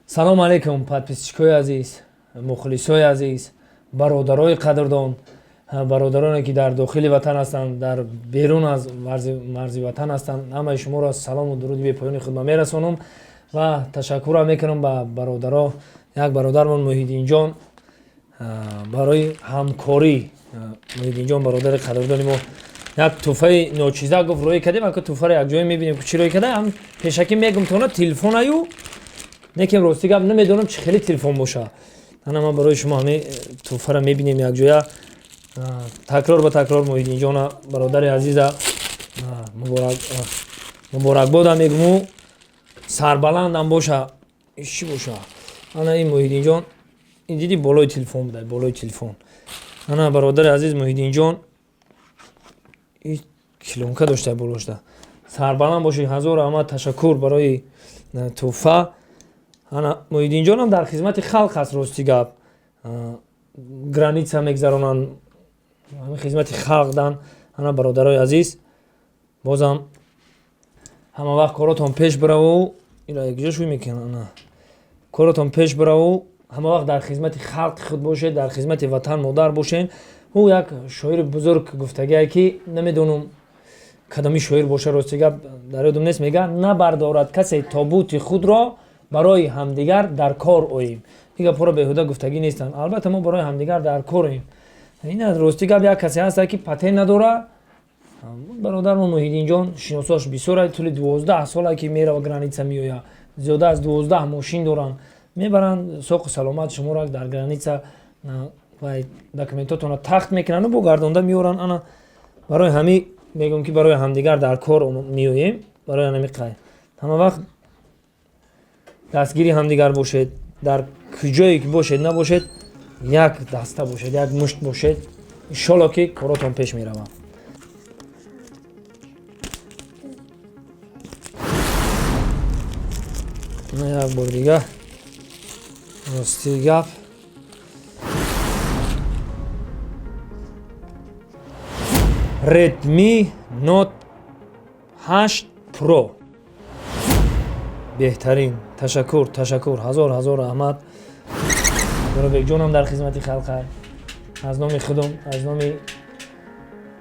Салом алейкум, подписчикои азиз, мухлисои азиз, бародарои қадрдон, бародароне ки дар дохили ватан ҳастанд, дар берун аз марзи ватан ҳастанд. Ҳамаи шуморо салому дуруди бепоёни худма мерасонам ва ташаккурам мекунам ба бародаро. Як бародармон Муҳиддинҷон барои ҳамкорӣ. Муҳиддинҷон, бародари қадрдони мо, як тӯҳфаи ночиза гуфт, рӯй кардем. Ака, тӯҳфаро якҷоя мебинем, чӣ рӯй карда. Ҳам пешакӣ мегум тона телефонаю, некем рости гап намедонам, чӣ хеле телефон боша. Ана ман барои шумо ҳамин тӯҳфаро мебинем якҷоя. Такрор ба такрор Муҳиддинҷона, бародари азиза, муборакбодам мегуму, сарбаландам боша. Чӣ боша? Ана ин Муҳиддинҷон, ин диди, болои телефон буда, болои телефон. Ана, бародари азиз Муҳиддинҷон, килонка дошта болошта. Сарбаланд бошӣ, ҳазор раҳмат, ташаккур барои тӯҳфа. Ана Муҳиддинҷонам дар хизмати халқ аст. Рости гап, граница мегзаронанд, ҳамин хизмати халқ дан. Ана, бародарои азиз, бозам ҳама вақт коротон пеш бираву, ира якҷо шӯй мекунад. Ана, коротон пеш бираву, ҳама вақт дар хизмати халқи худ бошед, дар хизмати ватан модар бошед. Ӯ як шоири бузург гуфтагие, ки намедонам кадоми шоир боша, рости гап дар ёдам нест, мега: «Набардорад касе тобути худро, барои ҳамдигар дар кор оем». Ин гапҳоро беҳуда гуфтагӣ нестанд. Албатта, мо барои ҳамдигар дар кор оем. Ин рости гап, як касе ҳаста, ки патент надора. Бародармо Муҳиддинҷон шиносош бисёр, тӯли 12 сола ки мерава граница, меоя, зиёда аз 12 мошин доранд, мебаранд соқу саломат шуморо дар граница ва документотонро тахт мекунанду бо гардонда меоранд. Ана барои ҳамин мегӯм, ки барои ҳамдигар дар кор меоем. Барои ҳамин қай ҳама вақт дастгири ҳамдигар бошед, дар куҷое ки бошед набошед, як даста бошед, як мушт бошед. Иншолло, ки коротон пеш меравад. Як бор дига, рости гап, Redmi Note 8 Pro, беҳтарин. Ташаккур, ташаккур, ҳазор ҳазор раҳмат. Ҷонабекҷонам дар хизмати халқа. Аз номи худам, аз номи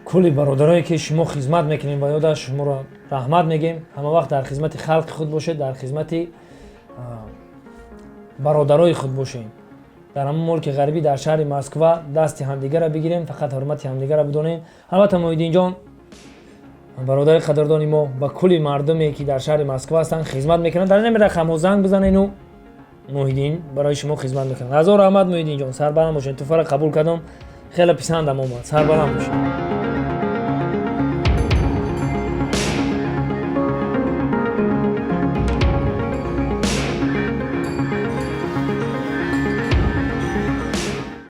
кулли бародарое, ки шумо хизмат мекунем, ба ёда шуморо раҳмат мегем. Ҳама вақт дар хизмати халқи худ бошед, дар хизмати бародарои худ бошем. Дар ҳамон мулки ғарибӣ, дар шаҳри Москва дасти ҳамдигарро бигирем, фақат ҳурмати ҳамдигарро бидонем. Албатта, Муҳиддинҷон, бародари қадрдони мо, ба кулли мардуме, ки дар шаҳри Москва ҳастанд, хизмат мекунанд. Дар ин рақамҳо занг бизанену Муҳиддин барои шумо хизмат мекунад. Ҳазор раҳмат, Муҳиддинҷон, сарбаланд бошед. Туҳфаро қабул кардам, хеле писандам омад. Сарбаланд бошед.